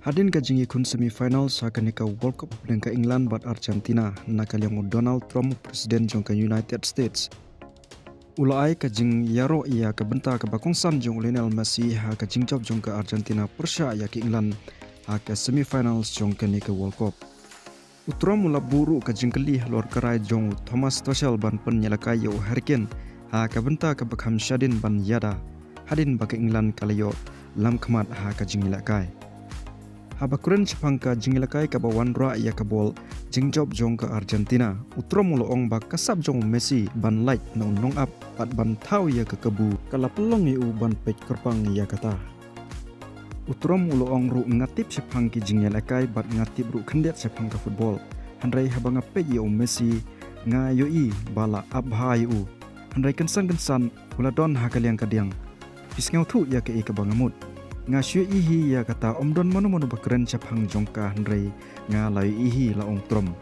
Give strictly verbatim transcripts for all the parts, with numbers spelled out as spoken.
Hadien ka jingïakhun semi-finals ha kane ka World Cup hapdeng ka England bad Argentina, na ka liang u Donald Trump, President jong ka United States, u la ai ka jingïaroh ïa ka bynta kaba kongsan jong u Lionel Messi ha ka jingjop jong ka Argentina pyrshah ïa ka England ha ka semi-finals jong kane ka World Cup. U Trump u la buh ruh ka jingkylli halor ka rai jong u Thomas Tuchel ban pynïalehkai ïa u Harry Kane ha ka bynta kaba kham shadien ban ïada, hadien ba ka England ka la ïoh lamkhmat ha ka jingïalehkai. Haba kren shaphang ka jingïalehkai kaba wanrah ïa ka bol jingjop jong ka Argentina, u Trump u la ong ba ka sap jong u Messi ban lait na u nongap bad ban thaw ïa ka kabu ka la pynlong ïa u ban peit kyrpang ïa kata. U Trump u la ong ruh, nga tip shaphang ki jingïalehkai bad nga tip ruh khyndiat shaphang ka football. Hynrei haba nga peit ïa u Messi, nga ïohi ba la ap bha ïa u. Hynrei kynsan kynsan u la don ha ka liang ka diang. Phi sngewthuh ïa kaei kaba nga mut. Nga shu ïohi hi ïa kata, ym don mano mano ba kren shaphang jong ka, hynrei nga la ïohi hi, la ong Trump.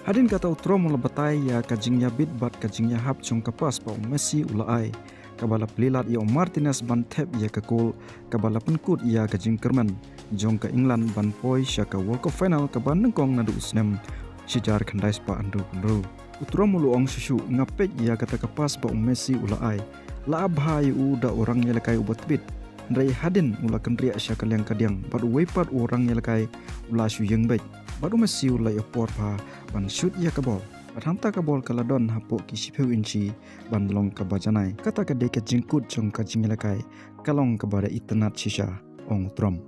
Hadien kata u Trump u la batai ïa ka jingïabit bad ka jingïahap jong ka pass ba u Messi u la ai, kaba la plie lad ïa u Martinez ban thep ïa ka goal kaba la pynkut ïa ka jingkyrmen jong ka England ban poi sha ka World Cup final kaba nyngkong naduh u snem shi hajar khyndai spah hynriew phew hynriew. U Trump u la ong shuh shuh, nga peit ïa kata ka pass ba u Messi u la ai, la ap bha ïa u da u rangïalehkai uba tbit. Hynrei hadien u la kynriah sha ka liang ka diang bad uwei pat u rangïalehkai u la shu ïeng beit bad u Messi u la ïoh por bha ban shoot ïa ka bol. Bad hangta ka bol ka la don hapoh ki shiphew inchi ban long kaba janai. Kata ka dei ka jingkut jong ka jingïalehkai, ka long kaba da itynnad shisha, ong u Trump.